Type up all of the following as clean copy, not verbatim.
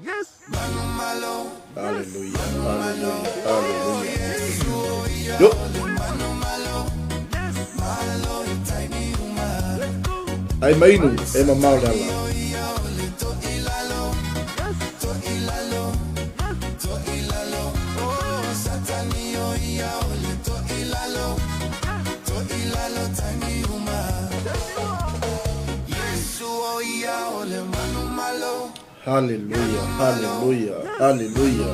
Hallelujah, hallelujah, hallelujah. Yo. Ai mainu e mamao le ala. Hallelujah, hallelujah, hallelujah.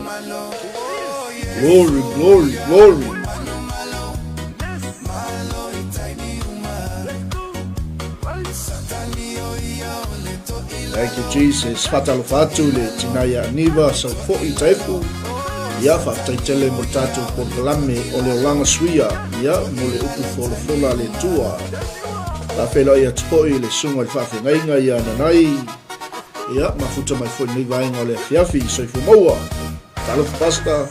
Glory, glory, glory. Thank you, Jesus. Whatalofa atu le tina ia Aniva, sau fo'i taefu. Ia, whaatai tele mo tātou polokalame o le olanga suia. Ia, mo le upu folafola le tua. Whawheloi atu fo'i le sunga i le whaawhengainga ia nanai. Ia, mafuta mai foi lenei vaega o le afiafi i soifua maua. Talofa Pastor.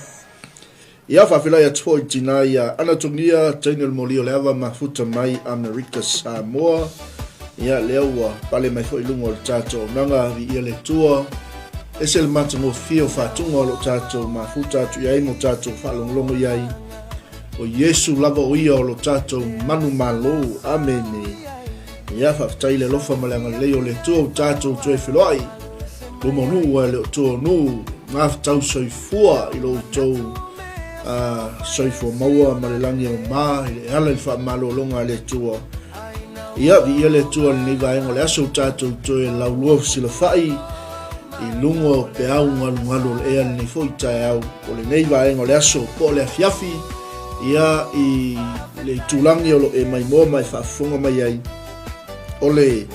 Ia, faafeiloai atu foi i tina ia Anatogia, teine o le moli o le ava, mafuta mai Amerika Samoa. Ia, lea ua pale mai foi i luga o le tatou auaunaga, viia le Atua. Ese le matagofie o faatuga o lo tatou mafuta atu i ai mo tatou faalogologo i ai. O Iesu lava o ia o lo tatou manumalo. Amene. Ia, faafetai i le alofa ma le agalelei o le Atua ua tatou toe feloai. Luma o nuu ae le o tua o nuu, ngafetau soifua i lo outou soifua maua ma le lagi o ma i le ala i le faamalologa a le Atua. Ia, viia le Atua i lenei vaega o le aso ua tatou toe laulua fesilafai i luga o peau galugalu o le ea lenei foi taeao o lenei vaega o le aso po o le afiafi ia i le itulagi o lo e maimoa ma e faafofoga mai ai o le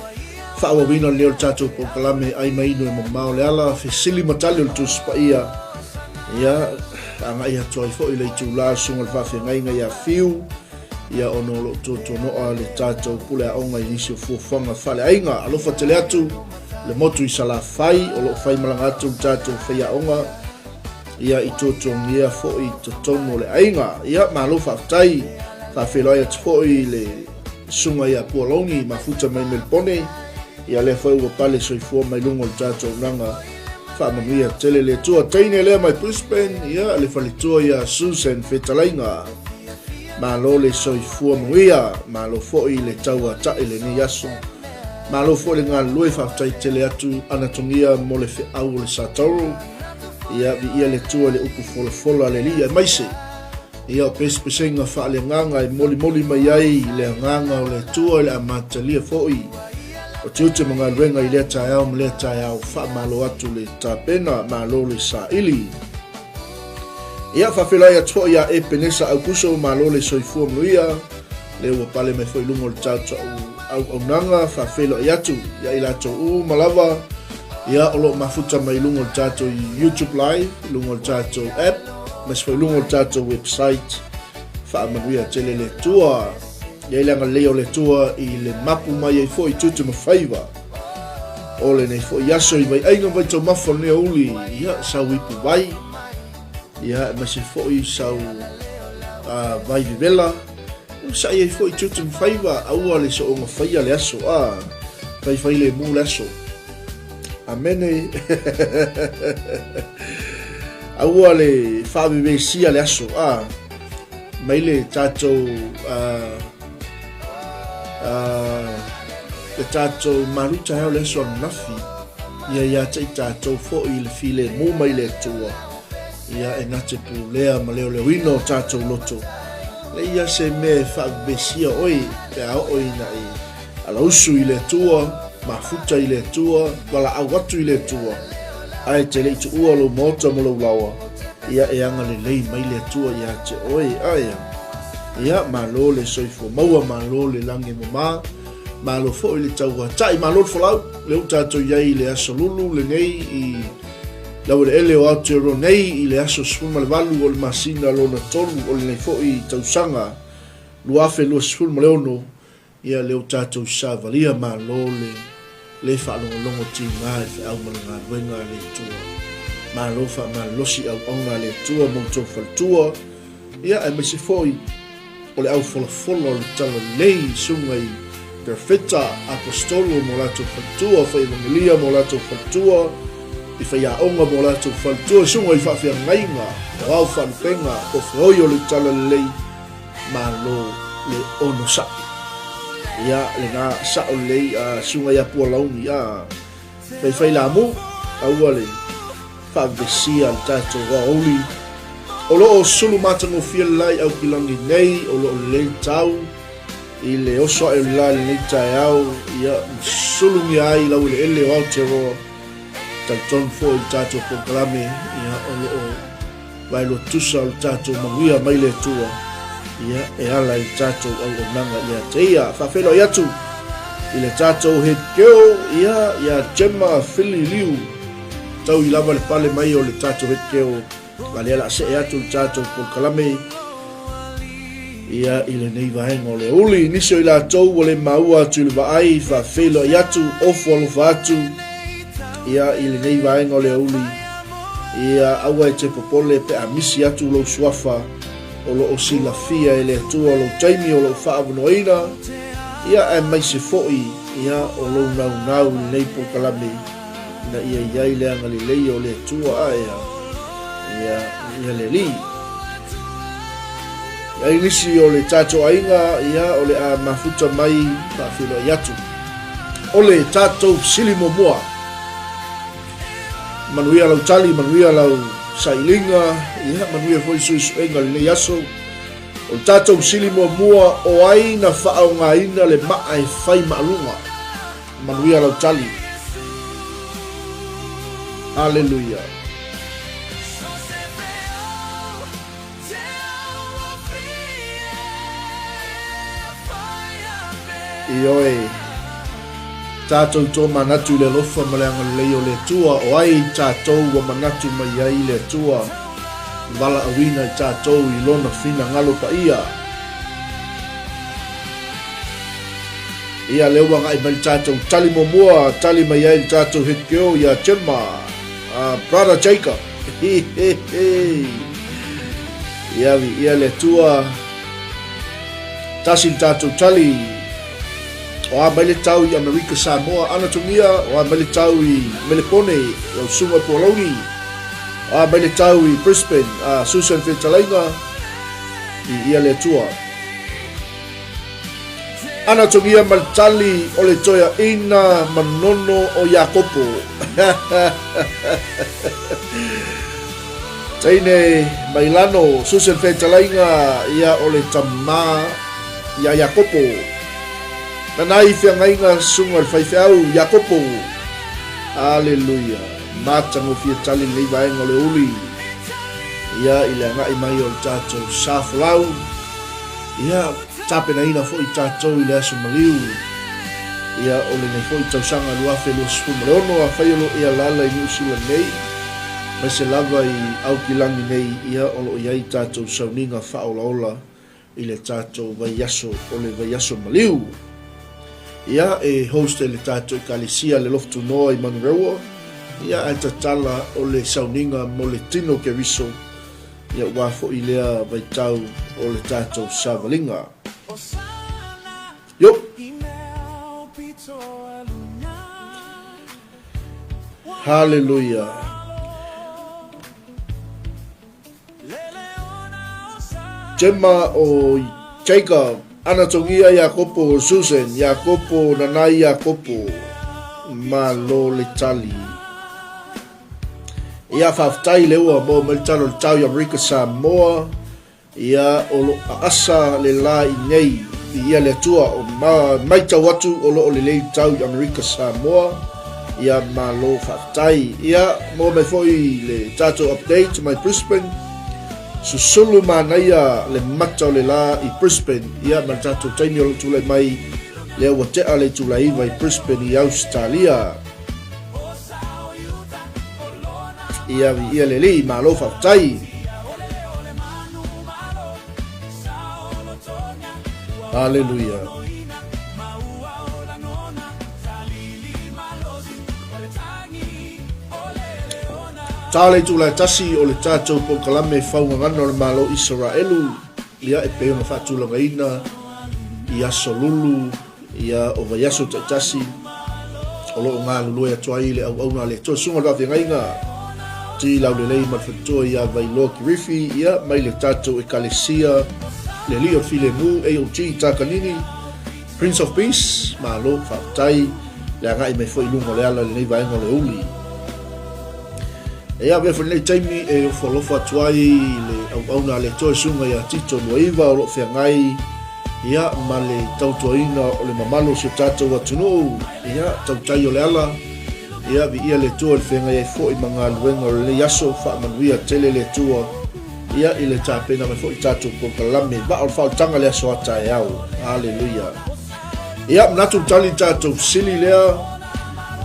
faaauauina lenei o le tatou polokalame ai ma inu e mamao le ala fesili ma tali o le Tusi Paia ia agai atu ai foi le itulā le susuga i le faafeagaiga ia Fiu ia ona o lo o tuatuanoa le tatou pule aoga i nisi o fuafuaga faaleaiga. Alofa tele atu le motu i Salafai o lo o faimalaga atu le tatou faiaoga ia i tuatuagia foi i totonu o le aiga. Ia malo faafetai, faafeiloai atu foi i le susuga ia Pualogi mafuta mai Melipone, ia lea foi ua pale soifua mai luga o le tatou auaunaga. Faamanuia tele le Atua. Teine lea mai Brisbane, ia le faletua ia Susan Fetalaiga. Malo le soifua manuia, malo foi le tauata'i lenei aso. Malo foi le galulue, faafetai tele atu Anatogia mo le feau o le Satauro. Ia, viia le Atua i le upu folafola a le Alii aemaise ia o pesepesega faaleagaga e molimoli mai ai le agaga o le Atua i le amatalia foi o tiute ma galuega i lea taeao ma lea taeao. Faamalo atu le tapena, malo le saili. Ia, faafeiloai atu foi ia Epenesa Aukuso, malo le soifua manuia, le ua pale mai foi i luga o le tatou auaunaga, faafeiloai atu ia i latou uma lava, ia o lo o mafuta mai i luga o le tatou YouTube Live, i luga o le tatou app, aemaise foi i luga o le tatou website, faamanuia tele le Atua. Ia i le agalelei o le Atua i le mapu mai ai foi tiute ma faiva o lenei foi aso i Vaiaiga ma Vaitaumafa o lenei aoauli, ia sau ipu vai, ia aemaise foi sau vai vevela, sa'i ai foi tiute ma faiva, aua le soonga faia le aso, a faifai lemu le aso. Amene. Aua le faavevesia le aso, a mai le tatou le tatou malu taeao le aso ananafi, ia ia te i tatou foi le filemu mai le Atua, ia e na te pulea ma leoleoina o tatou loto. Le ia se mea e faavevesia oe pe a oo ina e alausu i le Atua, mafuta i le Atua, valaau atu i le Atua, ae te le i tuua lou maota ma lou laoa, ia e agalelei mai le Atua ia te oe. Ae ia, malo le soifua maua, malo le lagi e mama, malo foi le tauata'i, malo le folau, lea ua tatou i ai i le aso lulu lenei i laueleele o Aotearoa nei i le aso 18 o le masina lona tolu o lenei foi tausaga 2026. Ia lea ua tatou savalia malo le le faalogologo tiga i feau ma le galuega a le Atua. Malo faamalolosi auauna a le Atua ma outou faletua, ia aemaise foi o le au folafola o le talalelei i susuga i perofeta, aposetolo ma o latou faletua, fai evangelia ma o latou faletua. I faiaoga ma o latou faletua i susuga i faafeagaiga o ao faalupega o feoi o le Talalelei, malo le onosai. Ia, lena sao lelei a susuga ia Pualauni, a faifai lamu, aua le faavevesia le tatou aoauli. O lo o sulu matagofie le la i Aukilagi nei, o lo o lelei tau i le oso ae o le la i lenei taeao, ia, sulugia ai laueleele o Aotearoa. Talitonu foi i le tatou polokalame, ia, o lo o vaelua tusa o le tatou manuia mai le Atua, ia, e ala i le tatou auaunaga ia te ia. Faafeiloai atu i le tatou head girl, ia, ia Gemma Philly Liu, tau i lava le pale mai o le tatou head girl, A lea la see atu le tatou polokalame ia i lenei vaega o le uli. Nisi o i latou ua le maua atu i le vaai, faafeiloai atu, ofo alofa atu ia i lenei vaega o le uli. Ia aua e te popole pe a misi atu lou suafa o lo o silafia e le Atua lou taimi o lou faaavanoaina, ia aemaise foi ia o lou naunau i lenei polokalame. Ina ia i ai le agalelei o le Atua ae a, ia, ia le Alii. I ai nisi o le tatou aiga, ia, o le a mafuta mai faafeiloai atu. O le tatou fesili muamua. Manuia lau tali, manuia lau sailiga, ia, manuia foi suesuega lenei aso. O le tatou fesili muamua, o ai na faaaogaina le maa e fai maaluga? Manuia lau tali. Haleluia. Ioe, tatou to manatu i le alofa ma le agalelei o le Atua, o ai tatou ua manatu mai ai le Atua, valaauina i tatou i lona finagalo paia. Ia lea ua agai mai le tatou tali muamua, tali mai ai le tatou head girl ia Gemma, brother Jacob. Ia viia le Atua, tasi le tatou tali, o a mai le tau i Amerika Samoa, Anatomia, o a mai le tau i Melepone, lau susuga Pualauni, o a mai le tau i Brisbane, Susan Fetalaiga, viia le Atua. Anatomia ma le tali o le toeaina manono o Iakopo. Teine Mailano, Susan Fetalaiga, ia o le tama ia Iakopo. Nana i feagaiga susuga le faifeau Iakopo. Aleluia. Matagofie tali lenei vaega o le uli. Ia i le agai mai o le tatou sa folau. Ia, tapenaina foi tatou i le aso maliu, ia, o lenei foi tausaga 2026, afai o lo o e alaala i Niu Sila nei, aemaise lava i Aukilagi nei, ia, o lo o i ai tatou sauniga faaolaola i le tatou vaiaso o le vaiaso maliu. Ia, e host e le tatou Ekalesia le Lofu Tunoa i Manurewa, ia, ae tatala o le sauniga mo le tino Keriso, Ia ua foi lea vaitau o le tatou savaliga. Yo! Haleluia! Gemma o Jacob, Anatongia Iakopo, Susan, Iakopo, Nanai Iakopo, Malo le tali. Ia faafetai le ua maua mai le tala o le tau i Amerika Samoa. Ia o lo aasa le la i nei i ia le Atua o ma, maitau atu o lo o lelei tau i Amerika Samoa. Ia malo faafetai. Ia maua mai foi le tatou update mai Brisbane. Susulu manaia le mata o le la i Brisbane. Ia ma le tatou taimi o lo o tulai mai lea ua tea le itula 9 i Brisbane i Ausetalia. Ia viia le Alii, malo faafetai. Haleluia. Tā le itula e tasi o le tatou polokalame faugagana o le Malo Isaraelu, ia e pei ona faatulagaina i aso lulu ia o vaiaso taitasi. O lo o galulue atu ai le auauna a le Atua Susuga o le Faafeagaiga Ti Laulelei ma le Faletua ia Vailoa Kirifi, ia, mai le tatou Ekalesia Le Alii o le Filemu, AOG Takanini, Prince of Peace, malo, faafetai le agai mai foi i luga o le ala i lenei vaega o le uli. E avea foi lenei taimi e ofo alofa atu ai i le auauna a le Atua Susuga ia Tito Luaiva o lo o feagai ia ma le tautuaina o le mamalu o si o tatou atunuu, ia tautai o le ala, ia viia le Atua i le feagai ai foi ma galuega o lenei aso, faamanuia tele le Atua ia i le tapena mai foi i tatou polokalame vaa o le faaolataga le aso a taeao. Aleluia. Ia manatu tali tatou fesili lea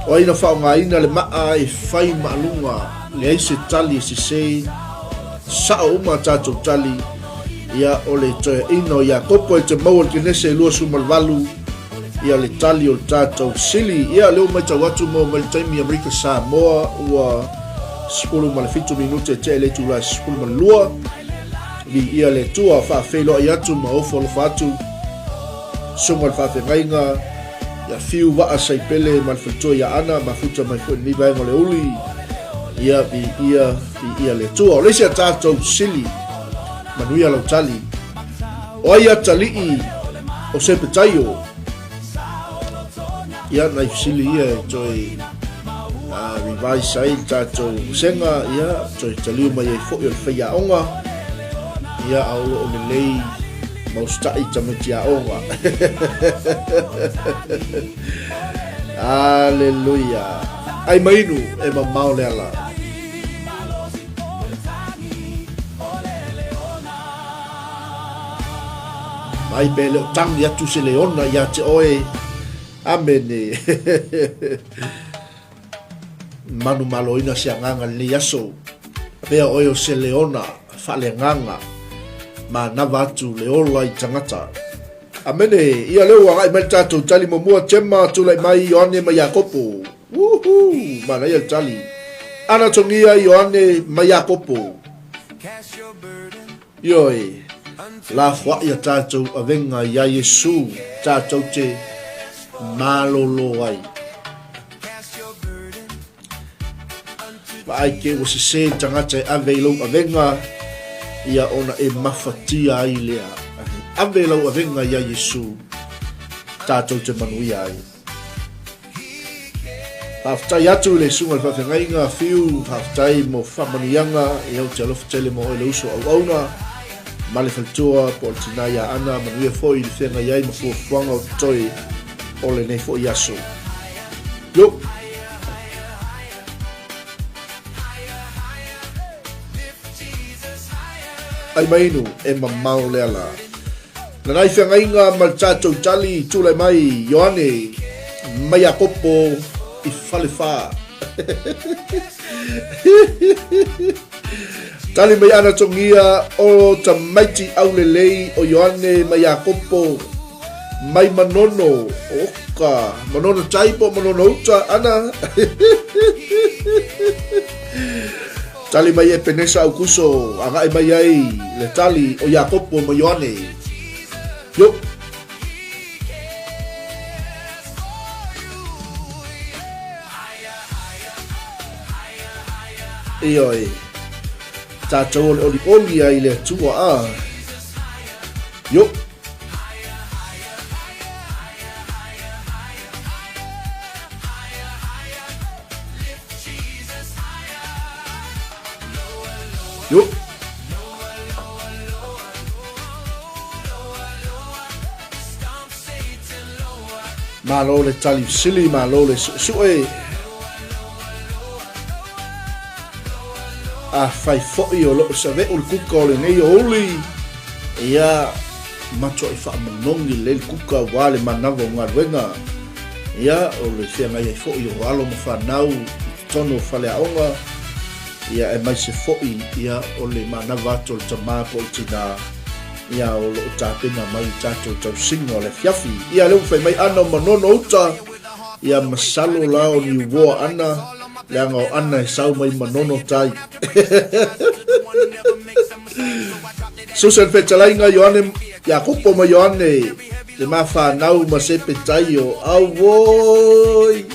o ai na faaaogaina le maa e fai maaluga, leai se tali e sese, sao uma tatou tali. Ia, o le toeaina o Iakopo e te maua i le Kenese 28, ia le tali o le tatou fesili. Ia, lea ua matau atu mo mai le taimi Amerika Samoa, ua 17 minute e tea i le itula e 12. Viia le Atua, faafeiloai atu ma ofo alofa atu, susuga i le faafeagaiga, ia Fiu Vaa Saipele ma le faletua ia Ana, mafuta mai foi i lenei vaega o le uli. Ia, viia, viia le Atua. O le isi a tatou fesili, Manuia lau tali. O ai atalii o Sepetaio? Ia, nai fesili ia e toe uh, revise ai le tatou vasega, ia, toe taliu mai ai foi o le faiaoga, ia, a o lo o lelei mausita'i tamaiti aoga. Aleluia. Ai mainu e mamao le ala. Mai pe le o tangi atu se leona ia te oe. Amene. Manumaloina se agaga lenei aso. Pea oe o se leona faaleagaga. Manava atu le ola i tagata. Amene. Ia lea ua agai mai le tatou tali muamua. Tema tulai mai Ioane ma Iakopo. Woohoo! Manaia le tali. Anatogia Ioane ma Iakopo. Ioe, lafoai a tatou avega iā Iesu tatou te malolo ai. Vaai ke ua sese le tagata e ave i lou avega, ia ona e mafatia ai lea. Ave lau avega iā Iesu tatou te manuia ai. Faafetai atu i le Susuga i le Faafeagaiga, Fiu, faafetai mo faamanuiaga, ia ou te alofa tele mo oe le uso auauna, ma le faletua po o le tina ia Ana, manuia foi i le feagai ai ma fuafuaga o totoe o lenei foi aso. Yo! Ai mainu e mamao le ala. Nanai feagaiga ma le tatou tali tulai mai Ioane ma Iakopo i Falefa. Tali mai ana tongia o tamaiti aulelei o Ioane ma Iakopo mai Manono oka Manono tai po Manono uta ana. Tali mai Epenesa Aukuso, agai mai ai le tali o Iakopo ma Ioane. Yo! Ioe, tātou o le olioli ai le Atua, a. Yo! Yo. Malo le tali sili, malo le suesue. A fai foi o loo save'u le kuka o lenei aoauli, ia matuai faamanogi lelei le kuka aua le manava o galuega. Ia, o le feagai ai foi o alo ma fanau i totonu o faleaoga, ia, aemaise foi, ia, o le manava atu o le tama po o le tinā, ia, o lo o tapena mai i tatou tausiga o le afiafi. Ia, lea ua fai mai Ana o Manono uta, ia, masalo la o Niuoa Ana, leaga o Ana e sau mai Manono tai. Susa le fetalaiga Ioane, Iakopo ma Ioane, le ma fanau ma Sepetaio. Auoi!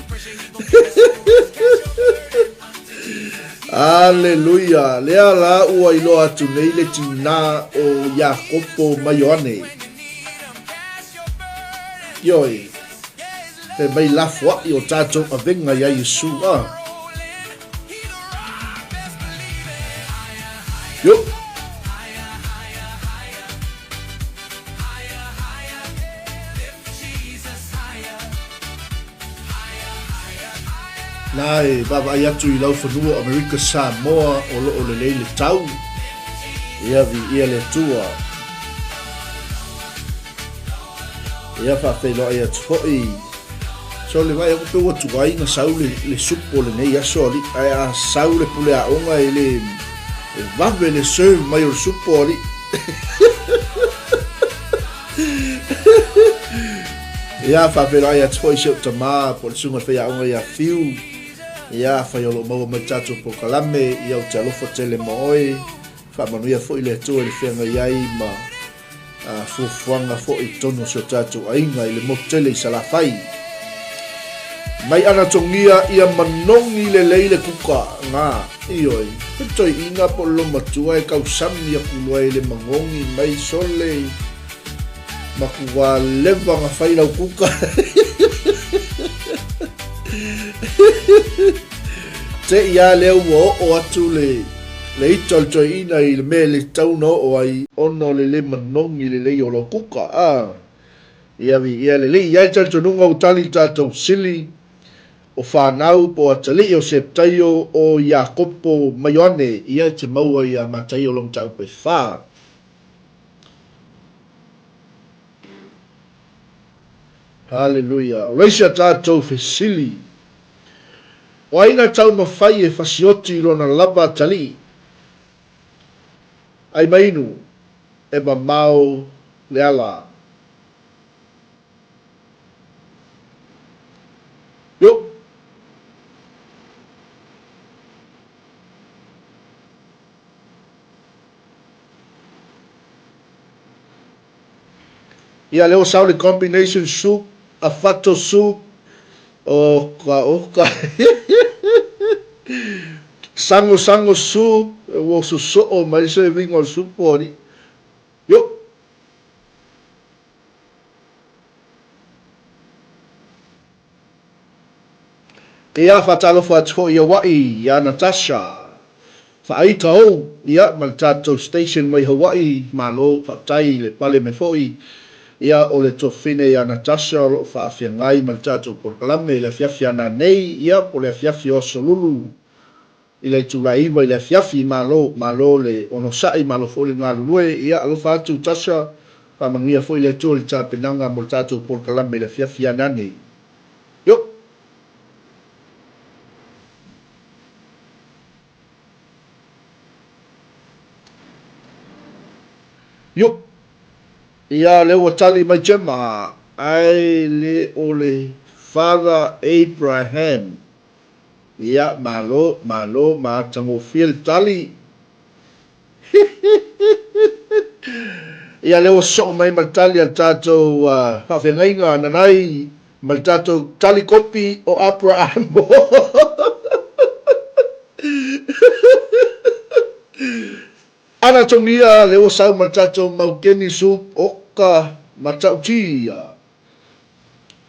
Aleluia! Lea la ua iloa atu nei le tinā o Iakopo ma Ioane. Ioe, fai mai lafoaʻi o tātou avega iā Iesū, a. Yo! La e vaavaai atu i lau fanua o Amerika Samoa o loo lelei le tau. Ia viia le Atua. Ia faafeiloai atu foi. So le vaai aku pe ua tuai na sau le, le supo lenei aso ali. Ae a sau le pule aoga e le e vave le serve mai o le supo ali. Ia, faafeiloai atu foi i si ou tama po o le susuga i le faiaoga ia Fiu. Ia, afai o lo o maua mai le tatou polokalame, ia ou te alofa tele ma oe. Faamanuia foi le Atua i le feagai ai ma fuafuaga foi i totonu o si o tatou aiga i le motu tele i Salafai. Mai anatogia ia manogi lelei le kuka, nga, ioe, he toeaina po o le lomatua e tausami aku loa e le magogi mai sole Makuā leva na fai lau kuka. Te i a lea ua oo atu le le ita o le toeaina i le mea e le tatau ona oo ai ona o le le manogi lelei o lau kuka. A, ia viia lelei. I ai le talitonuga ua tali le tatou sili o fanau po o atalii o Septaio o Iakopo ma Ioane, ia e te maua ia Mataio lona mataupu e fa. Haleluia! Raise a tatou fesili. O ai na taumafai e fasioti i lona lava atalii? Ai mainu, e mamao le ala. Yo! Ia lea ua sao le combination soup, afato soup, oka oka sango sango soup, ua sosoo mai le serving o le supo alii. Yo! Ia, faatalofa atu foi i Hawaii ia Natasha Faaita ou, ia, ma le tatou station mai Hawaii, malo, faafetai i le pale mai foi, ia, o le tuafafine ia Natasha o lo o faafeagai ma le tatou polokalame i le afiafi a nanei, ia, po o le afiafi o Aso Lulu i le itula e 9 i le afiafi, malo, malo le onosai, malo foi le galulue, ia, alofa atu Tasha, faamanuia foi le Atua i le tapenaga mo le tatou polokalame i le afiafi a nanei. Yo! Yo! Ia, lea ua tali mai Gemma, ae le o le Father Abraham. Ia, malo, malo, matagofie le tali. Ia lea ua soo mai ma le tali a le tatou faafeagaiga Nanai ma le tatou tali kopi o Aperahamo. Ana togia lea ua sau ma le tatou maukeni soup oka matautia.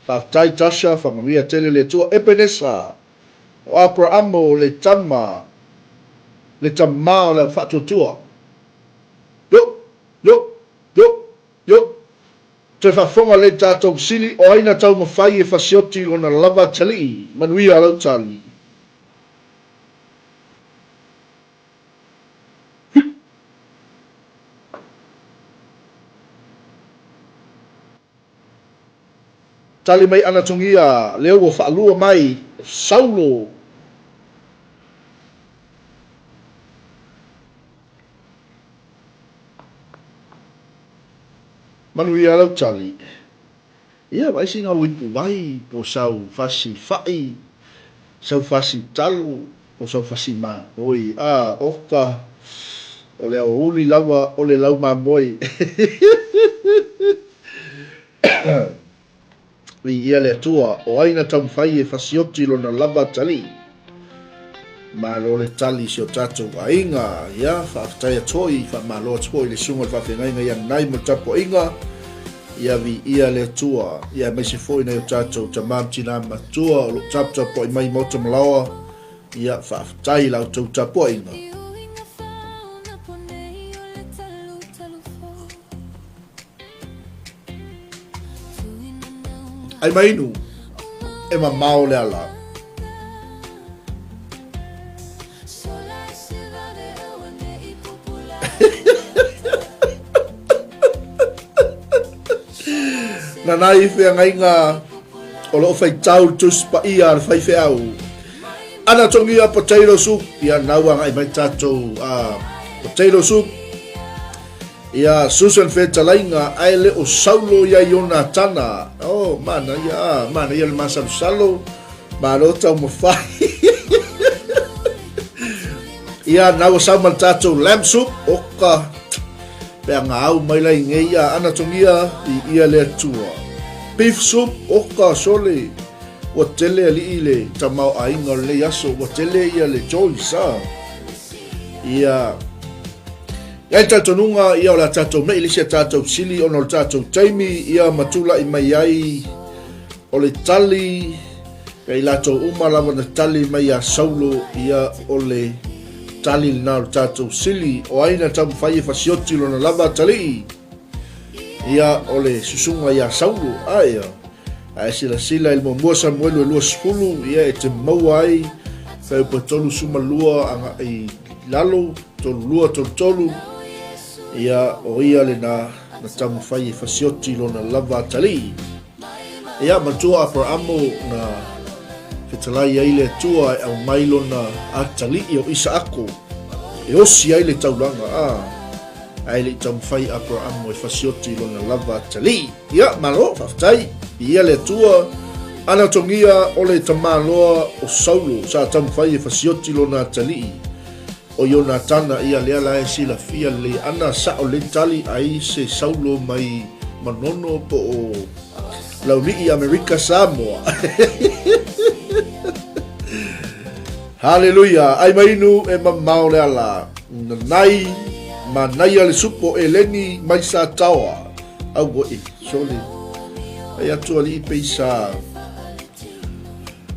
Faafetai Tasha, faamanuia tele le Atua. Epenesa, o Aperahamo le tama, le tama o le au faatuatua. Yo! Yo! Yo! Yo! Toe faafofoga lelei tatou sili o ai na taumafai e fasioti lona lava atalii. Manuia lau tali. Tali mai Anatogia, lea ua faalua mai Saulo. Manuia lau tali. Ia vaai sina uipu vai po sau fasi fa'i, sau fasi talo, po sau fasi mamoe. A, oka, o le aoauli lava o le lau mamoe. Viia le Atua, o ai na taumafai e fasioti lona lava atalii? Malo le tali i si o tatou aiga. Ia, faafetai atu foi, faamalo atu foi i le susuga i le faafeagaiga ia Nanai mo le tapuaiga. Ia viia le Atua. Ia aemaise foi nai o tatou tama ma tina matua o lo o taputapuai mai i Maota Malaoa. Ia, faafetai i la outou tapuaiga. Ai mainu, e mamao le ala. Na nai feagaiga o loo faitau le Tusi Paia a le faifeau. Ana tongia potato soup, ia nau agai mai tatou potato soup. Ia Susan Fetalaiga ae le o Saulo ia Ionatana. Oh, manaia, ah, manaia le masalosalo. Malo taumafai. Ia, nau ua sau ma le tatou lamb soup. Oka, pe a gau mai la i ngei ia ana tongia i ia le Atua. Beef soup, oka, sole. Ua tele alii le tamaoaiga o lenei aso. Ua tele ia le choice, ah. Ia, I ai le talitonuga ia o le a tatou mei i le isi a tatou sili ona o le tatou taimi ia ma tulai mai ai o le tali ia i latou uma lava na tali mai iā Saulo ia o le tali lena o le tatou sili o ai na taumafai e fasioti lona lava atalii ia o le susuga iā Saulo ae A e silasila i le muamua Samuelu e 20, ia e te maua ai Feupa 32 agai i lalo, 32, 33, ia o ia lena na taumafai e fasioti lona lava atalii. Ia, matua Aparaamo na fetalai ai le Atua e aumai lona atalii o Isaako e osi ai le taulaga, a, ae le i taumafai Aparaamo e fasioti lona lava atalii. Ia, malo, faafetai. Viia le Atua. Ana togia o le tamaloa o Saulo sa taumafai e fasioti lona atalii o Ionatana, ia lea la e silafia lelei ana sao lelei tali ai se Saulo mai Manono po o Laulii Amerika Samoa. Haleluia! Ai mainu e mamao le ala. Nanai, manaia le supo eleni mai Sataoa. Auoi, sole. Ai atu alii pei sa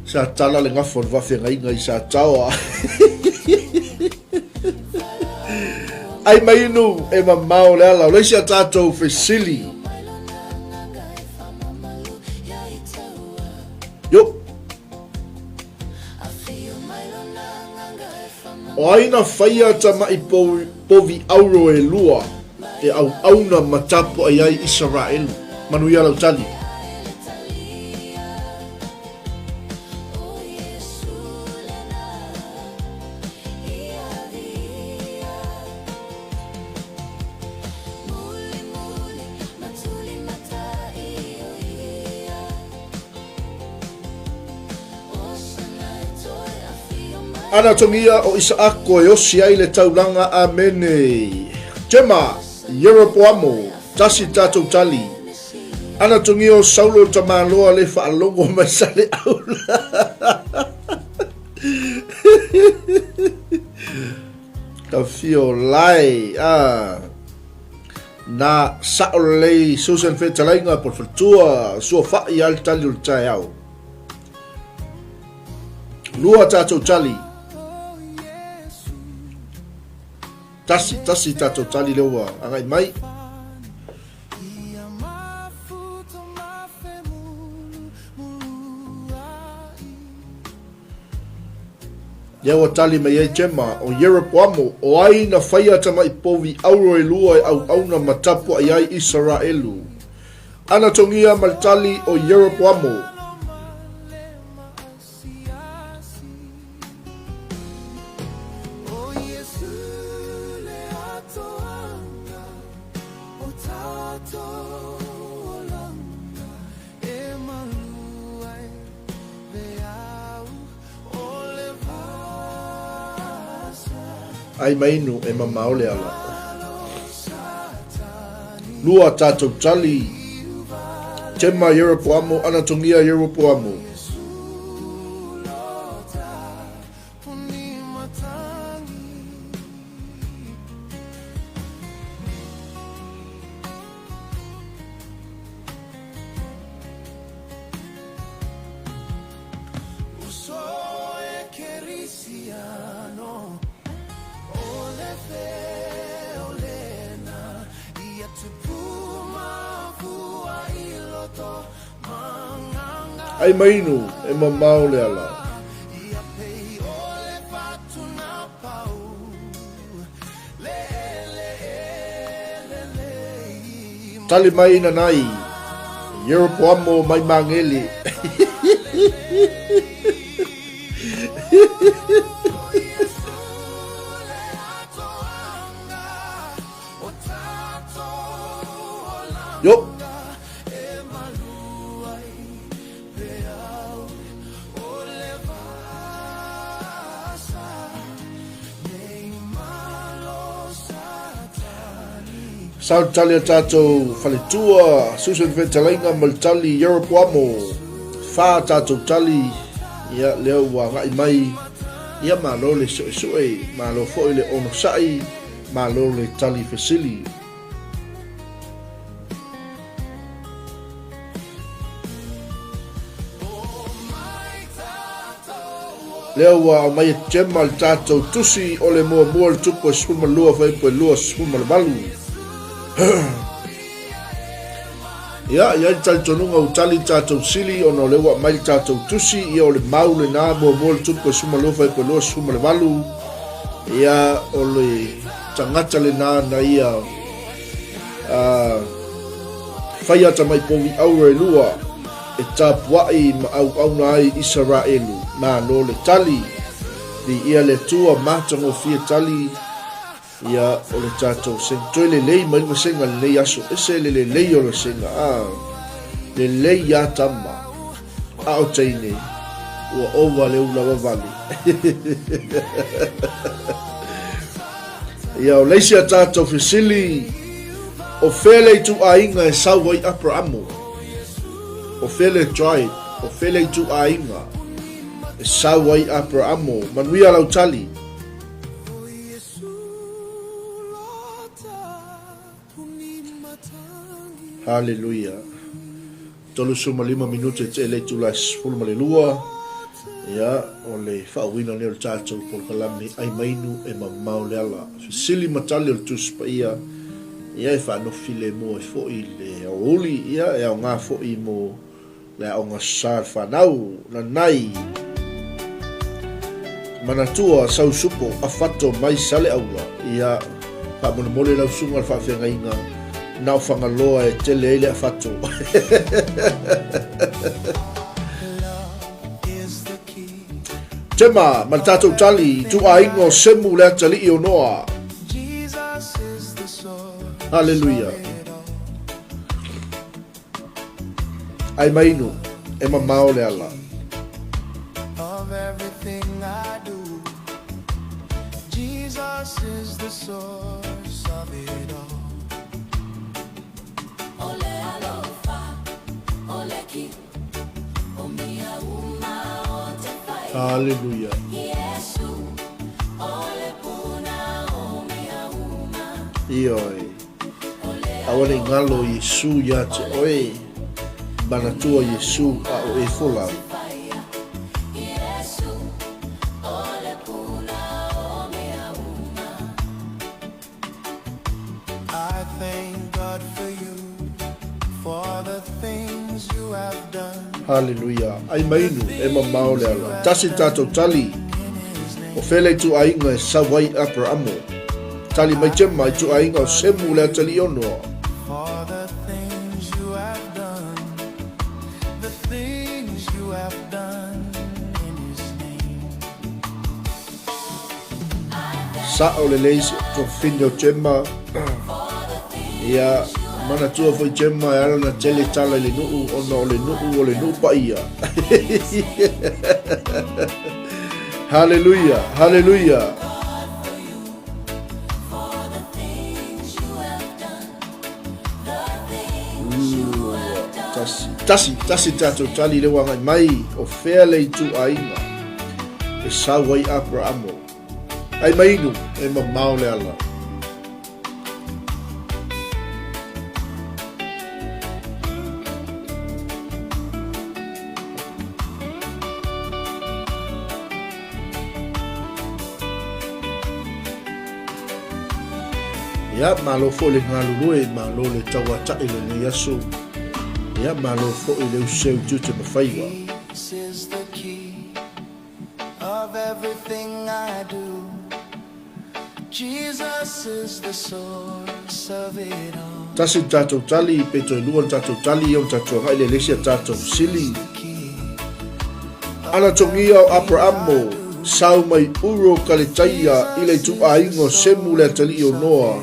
sa tala le gafa o le vaafeagaiga i Sataoa. Ai mainu e mamao le ala o le isi a tatou fesili. Yo. O ai na whaia tama'i povi auro e lua e auauna ma tapuai ai Isaraelu? Manuia lau tali. Ana tongia o Isaako e osi ai le taulaga. Amene. Gemma, Ieropoamo, tasi tatou tali. Ana tongia o Saulo le tamaloa le faalogo mai Saleaula. Tawhio lai. Ah. Na sao lelei Susan Fetalaiga po le faletua sua fa'i a le tali o le taeao. Lua tatou tali. Tasi, tasi tatou tali lea ua agai mai. Lea ua tali mai ai Gemma, o Ieropoamo, o ai na whaia tamaʻi povi auro e lua e auauna ma tapuaʻi ai Isaraelu. Ana togia ma le tali o Ieropoamo. Ai mainu e mamao le ala. Lua tatou tali. Tema Ieropoamo, Anatongia Ieropoamo. Ai mainu e mamao le ala. Tali mai nanai, Ieropoamo mai Mangele. Yo. Sau tali a tātou faletua, Susan Fetalaiga ma le tali Yeroboamo. Whā tātou tali, ia, lea ua agai mai, ia malo le suesue, malo foi le onosai, malo le tali fesili. Lea ua aumai e Gemma le tatou tusi o le muamua le tupu e 12 fuaiupu e 28. Ia, i ai le talitonuga ua tali le tatou sili ona o lea ua aumai le tatou tusi, ia o le mau lena muamua le tupu e 12 fuaiupu e 28. Ia, o le tagata lena na ia faia tamai povi auro e lua e tapuaʻi ma auauna ai Isaraelu. Malo le tali. Viia le Atua, matagofie tali. Ia, o le tatou vasega. Toe lelei mai le vasega i lenei aso. Ese le lelei o le vasega. Ah, lelei ia tama. A o teine, ua ova le ula wawale. Ia, o le isi a tatou fesili, o fea le ituaiga e sau ai Aperamo? O fea le tribe? O fea le ituaiga e sau ai Aperamo? Manuia lau tali. Haleluia. 35 minute te le itula e 12. Ia, o le faauiina lenei o le tatou polokalame Ai Mainu e Mamao le Ala. Fesili ma tali o le Tusi Paia, ia e faanofi filemu ai foi le aoauli, ia e aoga foi mo Le aoga sa le fanau, nanai. Manatua sau supo a fato mai Saleaula, ia faamolemole lau susuga le faafeagaiga na o Fagaloa e tele ai le afato. Tema ma le tatou tali, ituaiga o Semu le atalii o Noa. Haleluia. Ai mainu, e mamao le ala. Haleluia. Ioe. Aua ne i ngalo Iesu ia te oe, Manatua Iesu a o e folau. Haleluia. Ai mainu, e mamao le ala. Tasi le tatou tali. O fea le ituaiga e sau ai Aperamo? Tali mai Gemma, ituaiga o Semu le atalii o Noa. Sao lelei si tofine o Gemma. Ia, manatua foi Gemma e ala na tele tala i le nuu ona o le nuu o le nuu paia. Haleluia, haleluia. Lua, tasi. tasi, tasi le tatou tali lea ua agai mai, o fea le ituaiga e sau ai Aperamo. Ai mai inu, e mamao le ala. Ia, malo foi le galulue, malo le tauata'i i lenei aso. Ia, malo foi le useu tiute ma faiva. Peace is the key of everything I do. Jesus is the source of it all. Tasi le tatou tali, pe toe lua le tatou tali, ia ona tatou agai lea i le isi a tatou fesili. Anatogia o Aperamo, sau mai Uru o Kaletaia i le ituaiga o Semu le atalii o Noa,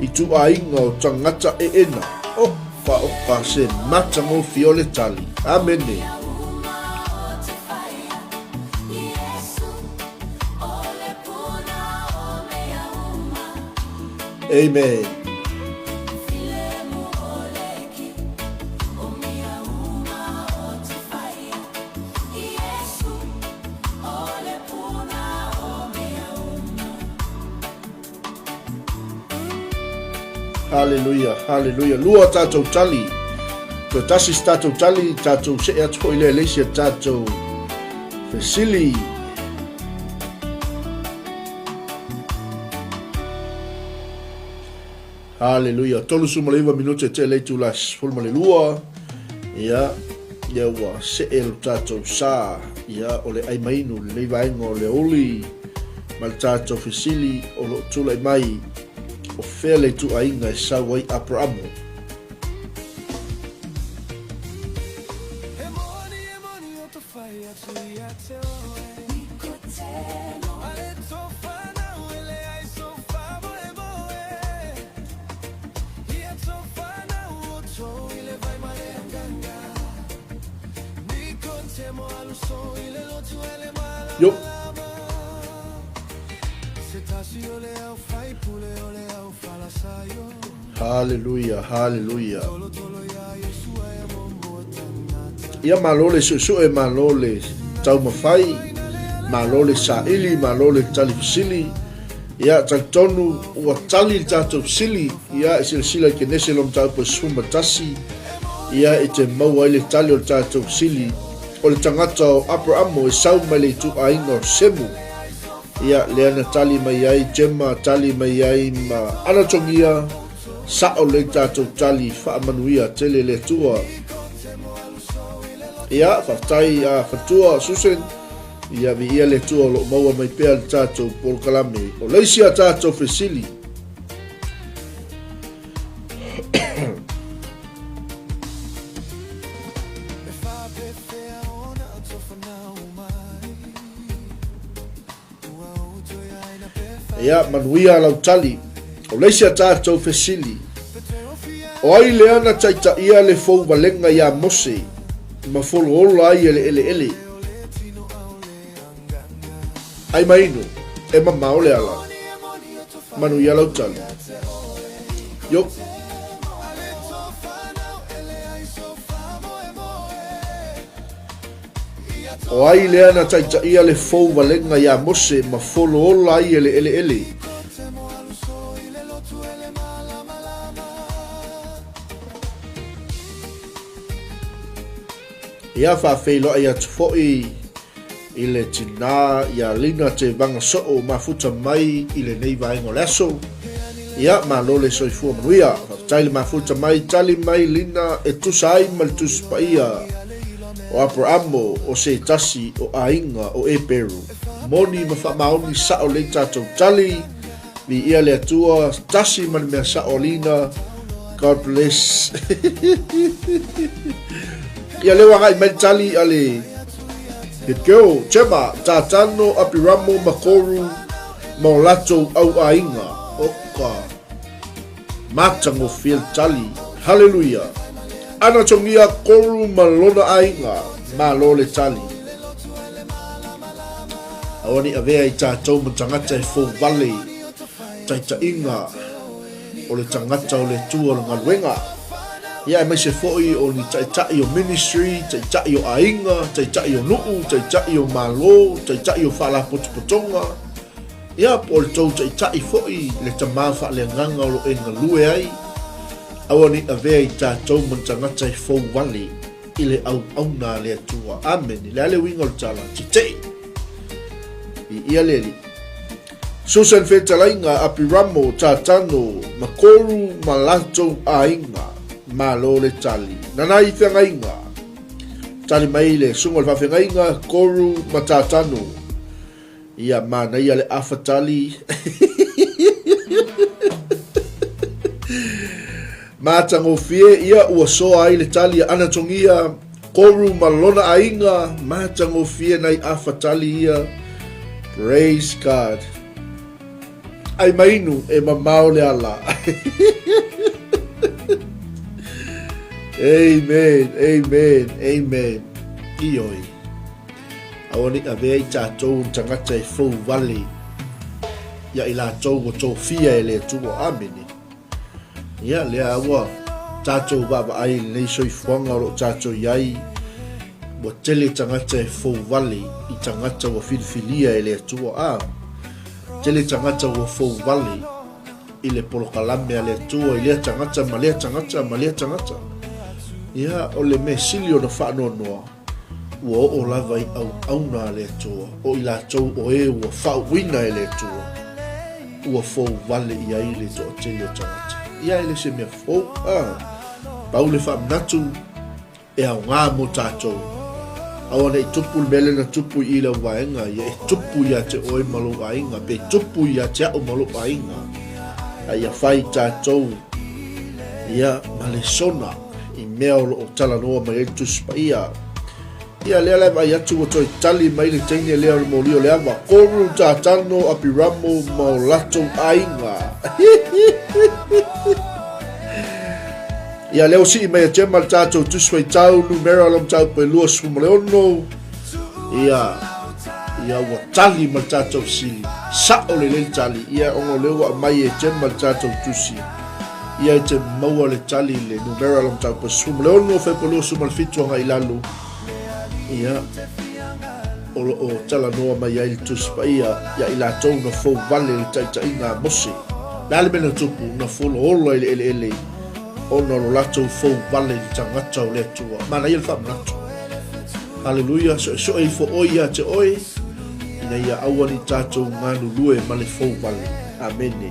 ituaiga o tagata eena. Oka, oka, se matagofie o le tali. Amene. Amen. Haleluia, haleluia. Lua tatou tali. Toe tasi se tatou tali, tatou see atu foi lea i le isi a tatou fesili. Haleluia. 39 minute te le itula 12. Ia, ia ua see lo tatou sa. Ia, o le ai mainu, lenei vaega o le oli ma le tatou fesili o lo o tulai mai o fea le ituaiga e sau ai Aperamo. Yo. Haleluia, haleluia. Ia malo le suesue, malo le taumafai, malo le saili, malo le tali fesili. Ia talitonu ua tali le tatou fesili, ia e silasila i Kenese lona mataupu e 11, ia e te maua ai le tali o le tatou fesili. O le tagata o Aperamo e sau mai le ituaiga o Semu. Ia, lea na tali mai ai Gemma, tali mai ai ma Anatogia, sa'o lelei tatou tali, faamanuia tele le Atua. Ia, faafetai a Fatua, Susan, ia viia le Atua o lo o maua mai pea le tatou polokalame. O le isi a tatou fesili, Ia, manuia lau tali. O le isi a tatou fesili, o ai lea na taitaia le fouvalega iā Mose ma foloola ai e le eleele? Ai mainu, e mamao le ala. Manuia lau tali. Yo. O ai lea na taitaia le fou valega iā Mose ma foloola ai e le eleele? Ia faafeiloai atu foi i le tinā iā Lina Te Vagasoo mafuta mai i lenei vaega o le aso. Ia, malo le soifua manuia. Faafetai le mafuta mai, tali mai Lina e tusa ai ma le Tusi Paia o Aperamo, o se tasi o aiga o Eperu. Moni ma faamaoni sao lei tatou tali. Viia le Atua, tasi ma le mea sao Lina. God bless. Ia lea ua agai mai le tali a le Good girl, Gemma, Tatano, Apiramo, Makoru, ma o latou au aiga. Oka. Matagofie le tali. Haleluia. Anatogia Koru ma lona aiga. Malo le tali. Aua ne i avea i tatou ma tagata e fou vale taitaiga o le tagata o le Atua o le galuega. Ia aemaise foi o ni taitai o ministry, taitai o aiga, taitai o nuu, taitai o malo, taitai o faalapotopotoga, ia po o le tou taitai foi le tama faaleagaga o lo o e galue ai, aua ne i avea i tatou ma ni tagata e fou wale i le auauna a le Atua. Amene. Le a le uiga o le tala? Tetee. Viia le Alii. Susan Fetalaiga, Apiramo, Tatano, ma Koru ma latou aiga. Malo le tali. Nanai Feagaiga. Tali mai le susuga o le faafeagaiga, Koru ma Tatano. Ia manaia le afa tali. Matagofie ia ua soa ai le tali a Anatogia, Koru ma lona aiga, matagofie nai afa tali ia. Praise God. Ai mainu e mamao le ala. Amen, amen, amen. Ioi. Aua ne i avea i tatou ni tagata e fou wale ia i latou ua tofia e le Atua. Amene. Ia, lea ua tatou vaavaai i lenei soifuaga o lo o tatou i ai, ua tele tagata e fou wale i tagata ua filifilia e le Atua. A, tele tagata ua fou wale i le polokalame a le Atua i lea tagata ma lea tagata ma lea tagata. Ia, o le mea sili ona faanoanoa, ua oo lava i auauna a le Atua, o i latou o e ua faauuina e le Atua, ua fou wale i ai le toatele o tagata. Ia e le se mea fou, a, pau le faamanatu e aoga mo tatou. Aua ne i tupu le mea lea na tupu i i lau vaega, ia e tupu ia te oe ma lou aiga, pe tupu ia te au ma lou aiga, a ia fai tatou ia ma lesona i mea o lo o talanoa mai ai le Tusi Paia. Ia lea la e vaai atu ua toe tali mai le teine lea o le moli o le ava, Koru, Tatano, Apiramo ma o latou aiga. Ia lea ua sii mai e Gemma le tatou Tusi Faitau, numera o le mataupu e 26. Ia, ia ua tali ma le tatou fesili. Sao lelei le tali, ia ona o lea ua aumai e Gemma le tatou tusi. Ia e te maua le tali i le numera o le mataupu e 16, Fepa 27 agai i lalo. Ia, o lo o talanoa mai ai le Tusi Paia ia i latou na fou vale i le taitaiga a Mose. Le a le mea na tupu, na folaola i le eleele ona o lo latou fou vale i le tagata o le Atua. Manaia le faamanatu. Haleluia, soesoe ifo oe ia te oe, ina ia aua ne i tatou galulue ma le fou vale. Amene.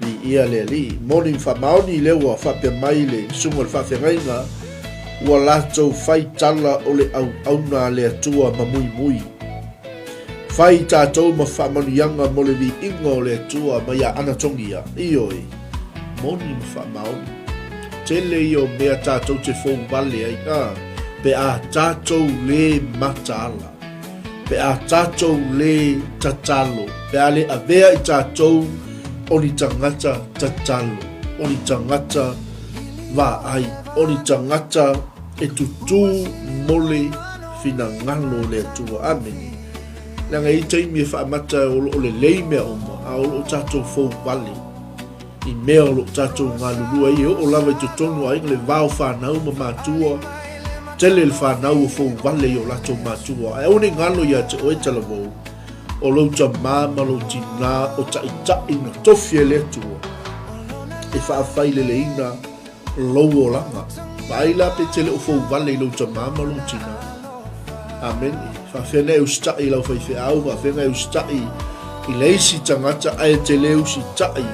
Viia le Alii. Moni ma faamaoni lea ua faapea mai le susuga o le faafeagaiga, ua latou fai tala o le auauna a le Atua ma muimui. Fai tatou ma faamanuiaga mo le viiga o le Atua ma ia anatogia. Ioe, moni ma faamaoni. Tele ia o mea tatou te fou vale ai, a, pe a tatou le mataala. Pe a tatou le tatalo, pe a le avea i tatou o ni tagata tatalo, o ni tagata vaai, o ni tagata e tutū mo le finagalo o le Atua. Amene. Leaga e i ai taimi e faamata o lo o lelei mea uma, a o lo o tatou fou vale i mea o lo o tatou galulue ai, e oo lava i totonu o aiga le va o fanau ma matua, tele le fanau ua fou vale i o latou matua. Ae aua ne i galo ia te oe talavou, o lou tamā ma lou tinā o taʻitaʻi na tofi e le Atua e faafaileleina lou olaga. Vaai la pe te le o fou vale i lou tamā ma lou tinā. Amene. Faafefea na e usitai i lau faifeau, faafefea na e usitai i le isi tagata ae te le usitai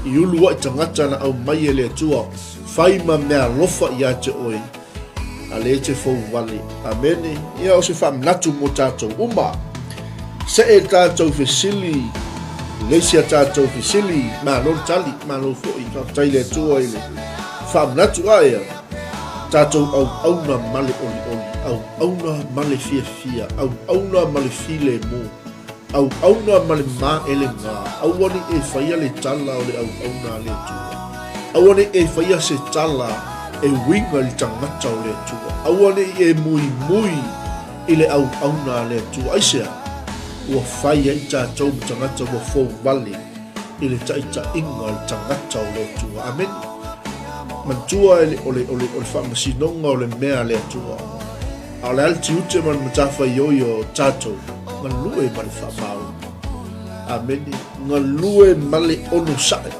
i uluaʻi tagata na aumai e le Atua, fai ma mea alofa ia te oe, a lea e te fou vale. Amene. Ia o se faamanatu mo tatou uma. Seʻe le tatou fesili, le isi a tatou fesili, malo le tali, malo foi, faafetai i le Atua i le faamanatu ae a tatou auauna ma le olioli, auauna ma le fiafia, auauna ma le filemu, auauna ma le maelega, aua ne i e faia le tala o le auauna a le Atua. Aua ne i e faia se tala e uiga i le tagata o le Atua. Aua ne i e muimui i le auauna a le Atua. Aisea? Ua fai ai tatou ma tagata ua fou vale i le taitaiga o le tagata o le Atua. Amene. Manatua e le, o le, o le, o le faamasinoga o le mea a le Atua. A o le a le tiute ma le matafaioi o tatou, galue ma le faamaoni. Amene. Galue ma le onosai.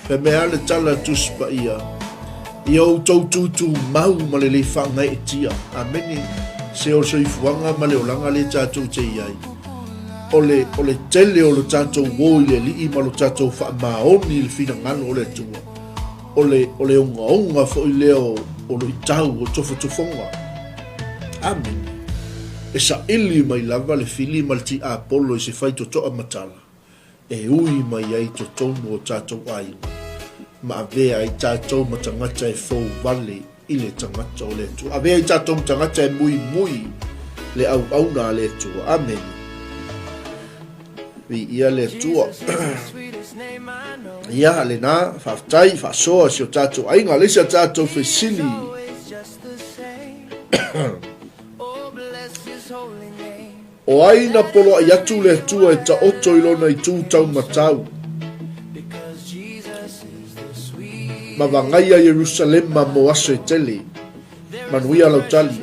Fai mai lava le tala a Tusi Paia, Ia outou tutumau ma le le faagaeetia. Amene. Se o le soifuaga ma le olaga lea tatou te i ai, o le, o le tele o lo tatou o i le Alii ma lo tatou faamaoni i le finagalo o le Atua, o le, o le ogaoga foi lea o, o luitau, o tofotofoga. Amene. E saili mai lava le fili ma le tiapolo i se faitotoa matala e ui mai ai i totonu o tatou aiga ma avea ai tatou ma tagata e fou vale i le tagata o le Atua. Avea ai tatou ma tagata e muimui le auauna a le Atua. Amene. Viia le Atua. Ia, lena, faafetai, faasoa si o tatou aiga, le isi a tatou fesili. O ai na poloai atu le Atua e taoto i lona itu taumatau, ma vagaia Ierusalema mo aso e tele. Manuia lau tali.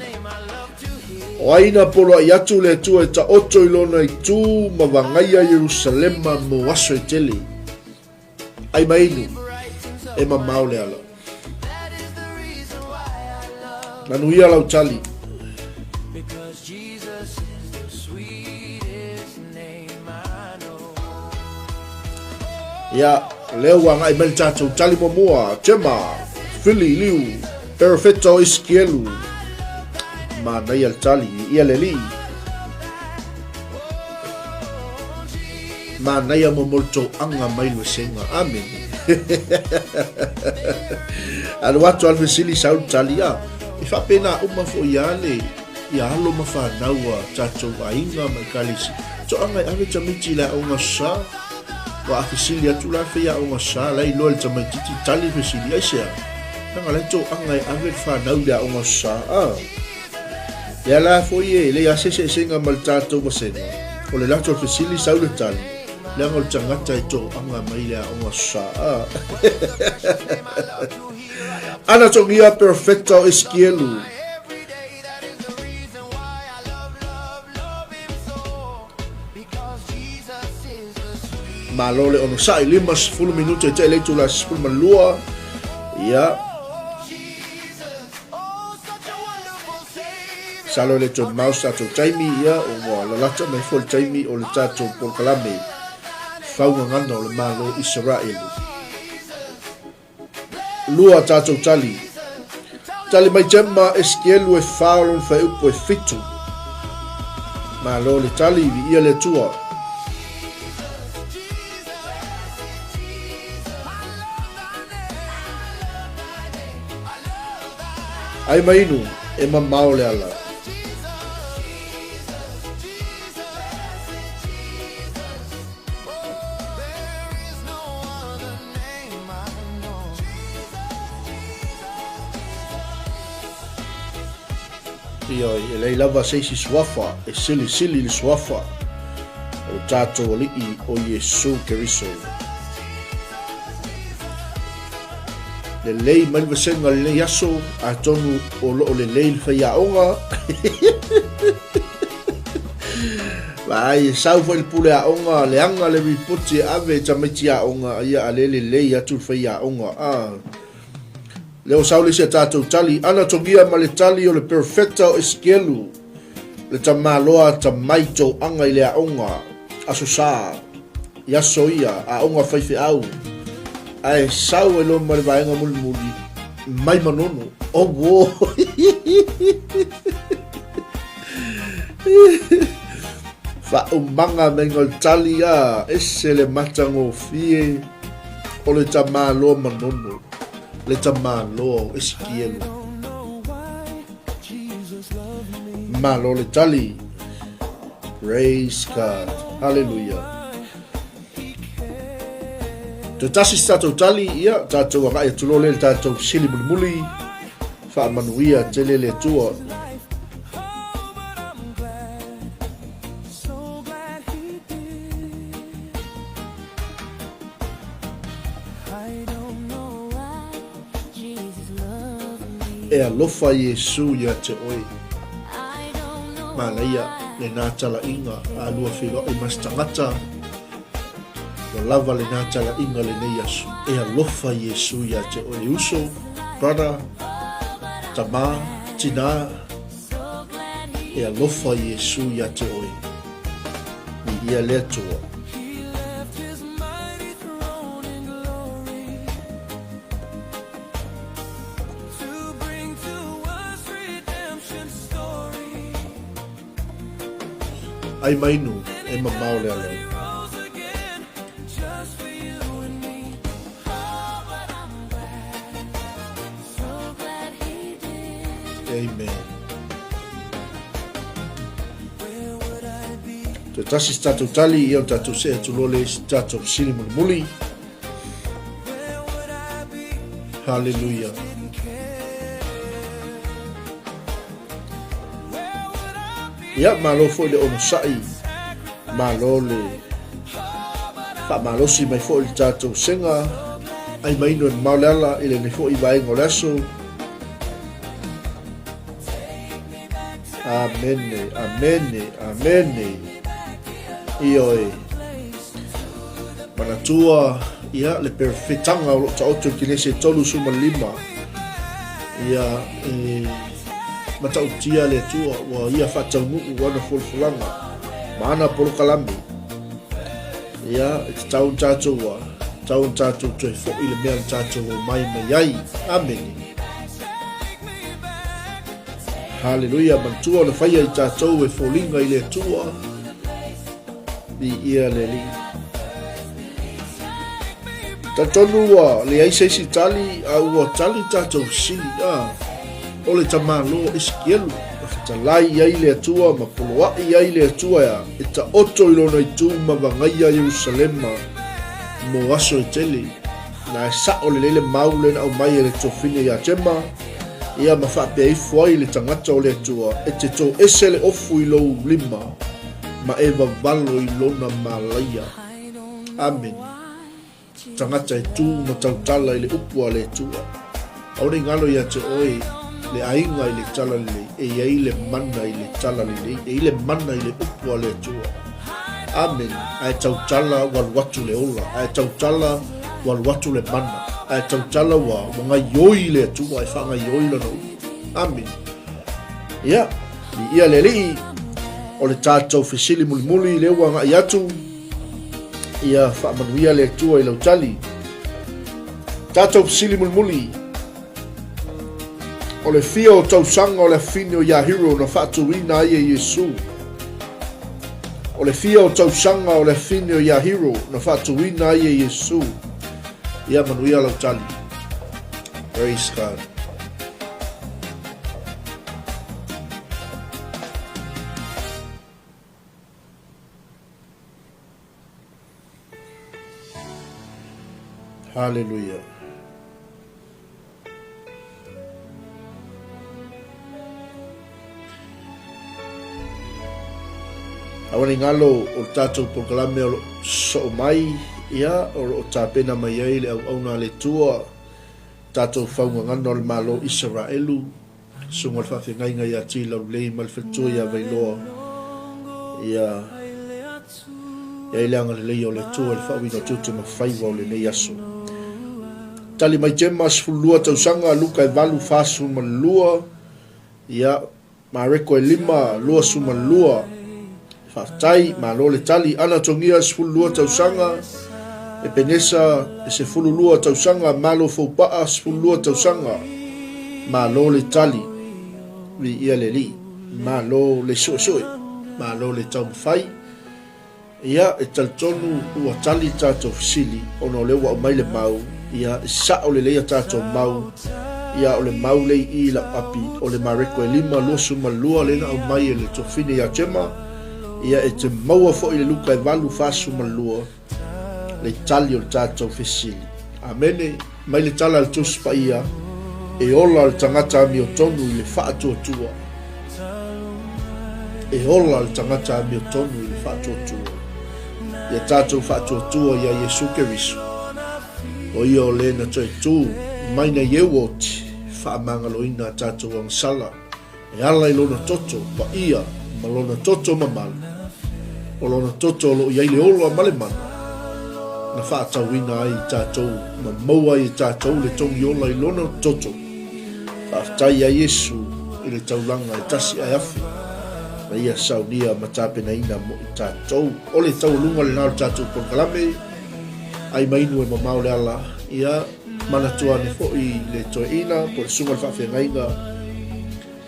O ai na poloai atu le Atua e taoto i lona itu ma vagaia Ierusalema mo aso e tele. Ai ma inu, e mamao le ala. Manuia lau tali. Ia, lea ua agai mai le tatou tali muamua, Gemma, Fili, Liu, Perofeta o Isikielu. Manaia le tali, ia le alii. Manaia mo mo le toaga mai le vasega. Amene. Alu atu a le fesili sau le tali a. E faapena uma foi ia le ia alo ma fanau a tatou aiga ma ekalesia. Toaga e ave tamaiti i le aoga sa. Ua a fesili atu la fai aoga sa la iloa le tamaititi tali le fesili aisea. Leaga la e toaga e ave le fanau i le aoga sa. Ah. Lea la foi e leai lava se eseesega ma le tatou vasega, o le lato fesili sau le tali, leaga o le tagata e toaga mai le aoga sa. Ana togia perfecta o Eskielu. Malo le onosai, 50 minute e te le itula 12. Ia, Masalo e le toe mamao se tatou taimi, ia, ua lalata mai foi le taimi o le tatou polokalame faugagana o le Malo Isaraelu. Lua tatou tali. Tali mai Gemma Esikielu e fa o lona faeupu e fitu. Malo le tali, viia le Atua. Ai ma inu, e mamao le ala. Ioe, e leai lava se isi suafa e silisili le suafa o lo tatou Alii o Iesu Keriso. Lelei mai le vasega o lenei aso, atonu o loo lelei le faiaoga. Vaai, e sau foi le pule aoga, leaga le ripoti e ave i tamaiti aoga, ia a le lelei atu le faiaoga. Ah. Lea ua sau le isi a tatou tali, ana togia ma le tali o le perfecta o Esekielu, le tamaloa atamai toaga i le aoga, Aso Sa, i aso ia, aoga faifeau, ae sau ai loa ma le vaega mulimuli, mai Manono. Auō! Faaumaga maiga o le tali, a, ese le matagofie o le tamaloa Manono. Le tamaloa o Esikielu. Malo le tali. Praise God. Hallelujah. Toe tasi se tatou tali, ia, tatou agai atu loa lea i le tatou fesili mulimuli. Faamanuia tele le Atua. E alofa Iesu ia te oe. Manaia lena talaiga a lua feiloai ma se tagata, ua lava lena talaiga lenei aso. E alofa Iesu ia te oe le uso, brother, tama, tina, e alofa Iesu ia te oe. Viia le Atua. Ai mainu e mamao le ala. Amen. Toe tasi se tatou tali, ia o tatou see atu loa le isi tatou fesili mulimuli. Haleluia. Ia, malo foi le onosai, malo le faamalosi mai foi le tatou sega, ai maino e mamao le ala i lenei foi vaega o le aso. Amene, amene, amene. Ioe. Manatua, ia, le perofetaga o lo o taoto i Kenese 35, ia, e matautia le Atua ua ia faataunuu ana folafolaga ma ana polokalame. Ia, e tatau ona tatou ua, tatau ona tatou toe foi le mea na tatou omai mai ai. Amene. Haleluia, manatua ona faia i tatou e foliga i le Atua. Viia le Alii. Talitonu ua leai se isi tali, a ua tali tatou fesili, a o le tamālo Esekielu, na fetalai i ai le Atua ma poloaʻi ai le Atua ea e taoto i lona itu ma vagaia Ierusalema mo aso e tele. Na e saʻo lelei le mau lea na aumai e le tofine iā Tema, ia ma faapea ifo ai le tagata o le Atua, e te toese le ofu i lou lima, ma e vavalo i lona malaia. Amene. Tagata e tu ma tautala i le upu a le Atua. Aua ne i galo ia te oe le aiga i le tala lelei, e i ai le mana i le tala lelei, e i le mana i le upu a le Atua. Amene. Ae tautala ua alu atu le ola, ae tautala ua alu atu le mana, ae tautala ua ua gaioi le Atua e faagaioi lana upu. Amene. Ia, Viia le Alii, o le tatou fesili mulimuli lea ua agai atu, ia faamanuia le Atua i lau tali. Tatou fesili mulimuli, o le fia o tausaga o le afine o Iahiro na faatuina ai e Iesu. O le fia o tausaga o le afine o Iahiro na faatuina ai e Iesu. Ia manuia lau tali. Praise God. Haleluia. Aua ne i galo o le tatou polokalame o lo o soo mai, ia, o lo o tapena mai ai le auauna a le Atua, tatou faugagana o le Malo Isaraelu, Susuga o le Faafeagaiga ia Tilaulei ma le Faletua ia Vailoa, ia i ai le agalelei o le Atua i le faauiga o tiute ma faiva o lenei aso. Tali mai Tema, 12 tausaga, Luka e 8, 42, ia, Mareko e 5, 22. Faafetai, malo le tali. Ana Togia, 12 tausaga, Epenesa, e 12 tausaga, Malo Foupaa, 12 tausaga. Malo le tali. Viia le Alii. Malo le suesue. Malo le taumafai. Ia, e talitonu ua tali tatou fesili ona o lea ua aumai le mau, ia, e sao lelei a tatou mau, ia, o le mau lea i i lau api, o le Mareko e 5, 22 lea na aumai e le Tofine ia Tema, ia, e te maua foi i le Luka e 8, 42 le tali o le tatou fesili. Amene. Mai le tala a le Tusi Paia, E ola le tagata amiotonu i le faatuatua. E ola le tagata amiotonu i le faatuatua. Ia tatou faatuatua iā Iesu Keriso, o ia o le na toe tū mai nei e ua oti. faamagaloina a tatou agasala e ala i Lona toto paia ma Lona toto mamalu. O Lona toto o lo o i ai le ola ma le mana na faatauina ai i tatou ma maua ai e tatou le togi ola i Lona toto. Faafetai ia Iesu i le taulaga e tasi ae afe na Ia saunia ma tapenaina mo i tatou. O le taualuga lena o le tatou polokalame, ai ma inu e mamao le ala, ia manatua ane foi le toeaina po o le susuga i le faafeagaiga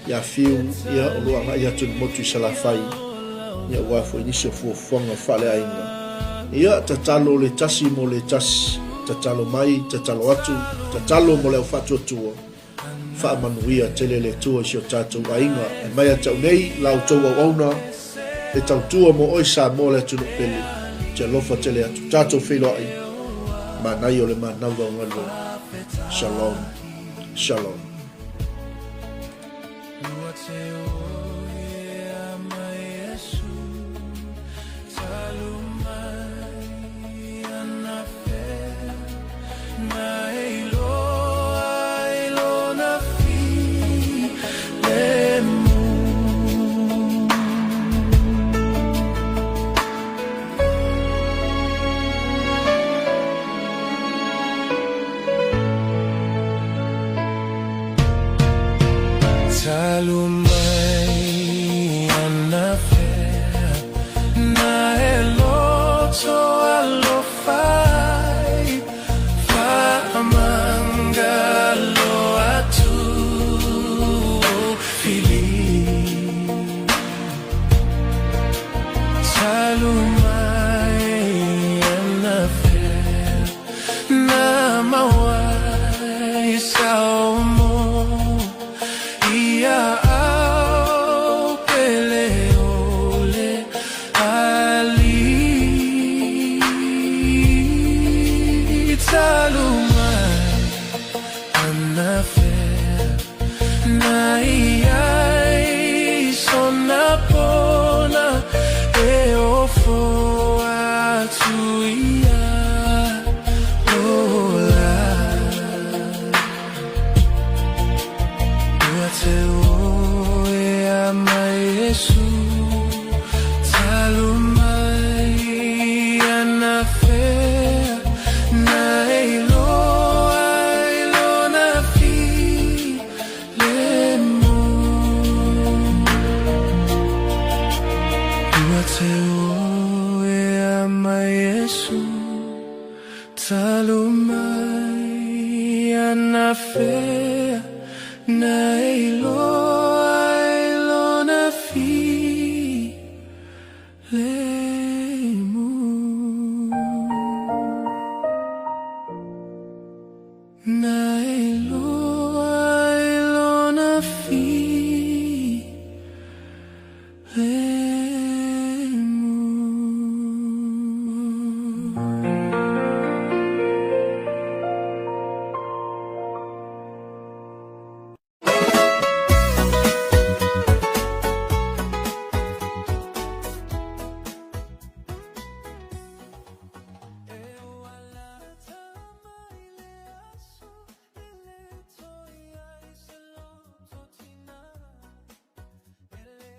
ia Fiu, ia o lo o agai atu i le motu i Salafai, ia aua foi nisi o fuafuaga faaleaiga. Ia tatalo le tasi mo le tasi, tatalo mai, tatalo atu, tatalo mo le au faatuatua, Faamanuia tele le Atua i si o tatou aiga. E mai ia te au nei, la outou auauna, e tautua mo oe Samoa le atunuu pele. Ou te alofa tele atu. Tatou feiloai. Manaia o le manava o galuega. Shalom. Shalom.